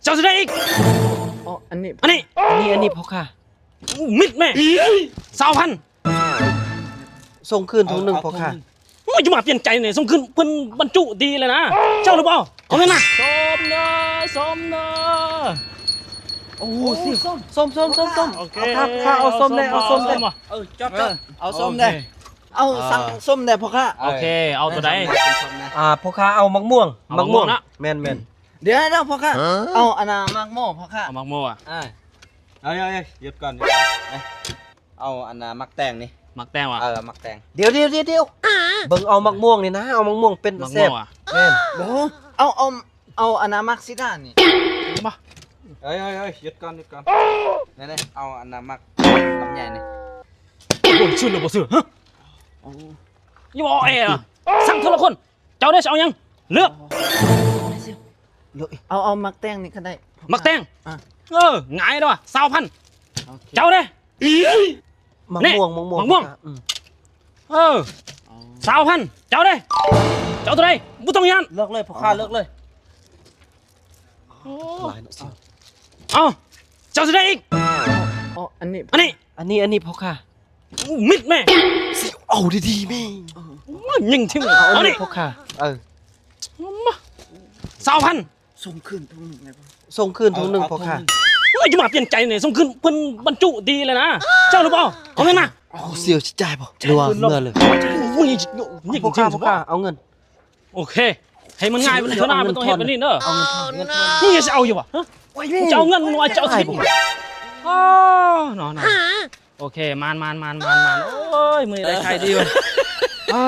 ເຈົ້າຊິໄດ້ອີກ. ອໍ ອັນນີ້ ອັນນີ້ ອັນນີ້ ອັນນີ້ພໍ່ຄ້າ. ມິດແມ່ ຊາວພັນ. ສົ່ງຄືນຖົງໜຶ່ງພໍ່ຄ້າ. ໂອ້ຍ ຢ່າມາປ່ຽນໃຈນີ້ ສົ່ງຄືນ ເພິ່ນບັນຈຸດີແລ້ວນະ. ເຈົ້າຫຼືບໍ່? ເອົາແມ່ນນະ. ສົ້ມເດີ ສົ້ມເດີ. ໂອ້ ໂອ້ ຊິ ສົ້ມ ສົ້ມ ສົ້ມ ສົ້ມ. ໂອເຄ ເອົາ ຂ້າ ຂ້າເອົາສົ້ມແດ່ ເອົາສົ້ມແດ່. ເອີ ຈອດ ເອີ ຈອດ ເອົາສົ້ມແດ່. ໂອເຄ ເອົາ ອ່າ ສັ່ງສົ້ມແດ່ພໍ່ຄ້າ. ໂອເຄ ເອົາໂຕໃດ? ສົ້ມແດ່ ສົ້ມແດ່. ອ່າ ພໍ່ຄ້າເອົາໝາກມ່ວງ ເອົາໝາກມ່ວງ. ໝາກມ່ວງນະ. ແມ່ນໆ. ດຽວໆ ພໍ່ຄ້າ. ຮະ? ເອົາອັນນ່າໝາກໂມພໍ່ຄ້າ. ເອົາໝາກໂມອະ? ອ່າ ເອົາໆໆ ຢຸດກ່ອນ ຢຸດກ່ອນ. ເອົາອັນນ່າໝາກແຕງນີ້. ໝາກແຕງວະ? ເອີ ໝາກແຕງ. ດຽວໆໆ ເບິ່ງເອົາໝາກມ່ວງນີ້ນະ ເອົາໝາກມ່ວງເປັນແຊບ. ໝາກມ່ວງວະ? ແມ່ນ. ບໍ່ ເອົາ ເອົາ ເອົາອັນນ່າໝາກສີດານີ້. ມາ ເອີຍໆໆ ຢຸດກ່ອນ ຢຸດກ່ອນ. ນີ້ໆ ເອົາອັນນ່າໝາກລຳໄຍນີ້. ໂອ້ຍ ຊື້ຫຼືບໍ່ຊື້? ຮະ? ໂອ້ ຢ່າບໍ່ແອລະ. ສັ່ງເທື່ອລະຄົນ. ເຈົ້າເດ້ ຊິເອົາຫຍັງ? ເລືອກ. ເລືອກ. ເອົາ ເອົາໝາກແຕງນີ້ກໍໄດ້. ໝາກແຕງ? ອ່າ ເອີ ງ່າຍເດ້ວະ ຊາວພັນ. ໂອເຄ ເຈົ້າເດ້. ໝາກມ່ວງ ໝາກມ່ວງ ໝາກມ່ວງ. ອືມ ເອີ ອໍ ຊາວພັນ. ເຈົ້າເດ້ ເຈົ້າເທົ່າໃດ? ບໍ່ຕ້ອງຢ້ານ. ເລືອກເລີຍ ພໍ່ຄ້າ ເລືອກເລີຍ. ໂອ້ ຫຼາຍເນາະ. ເອົາ ເຈົ້າຊິໄດ້ອີກ. ອໍ ອັນນີ້ ອັນນີ້ ອັນນີ້ ອັນນີ້ພໍ່ຄ້າ. ມິດແມ່ ຊິເອົາດີໆແມ່. ຍິງຖິ້ມ. ເອົາ ເອົານີ້ ພໍ່ຄ້າ. ເອີ ມາ ຊາວພັນ. ສົ່ງຄືນຖົງໜຶ່ງໄດ້ບໍ່? ສົ່ງຄືນຖົງໜຶ່ງພໍ່ຄ້າ. ໂອ້ຍ ຢ່າມາປ່ຽນໃຈນີ້ ສົ່ງຄືນ ເພິ່ນບັນຈຸດີແລ້ວນະ. ເຈົ້າຫຼືບໍ່? ເອົາແມ່ນນະ. ເອົາ ຊິເອົາຊິຈ່າຍບໍ່ ຫຼືວ່າເມືອເລີຍ? ມຶງຍິງ ຍິງ ພໍ່ຄ້າ ພໍ່ຄ້າ ເອົາເງິນ. ໂອເຄ ໃຫ້ມັນງ່າຍ ເທື່ອໜ້າບໍ່ຕ້ອງເຮັດແບບນີ້ເດີ. ເອົາເງິນ ເງິນ. ມຶງຍັງຊິເອົາຢູ່ບໍ່? ຮະ? ມຶງຈະເອົາເງິນ ມຶງວ່າຈະເອົາສິບ. ອໍ ເນາະ ເນາະ. ໂອເຄ ມານໆໆໆ. ໂອ້ຍ ມື້ນີ້ໄດ້ຂາຍດີເວີ້ຍ. ອ້າ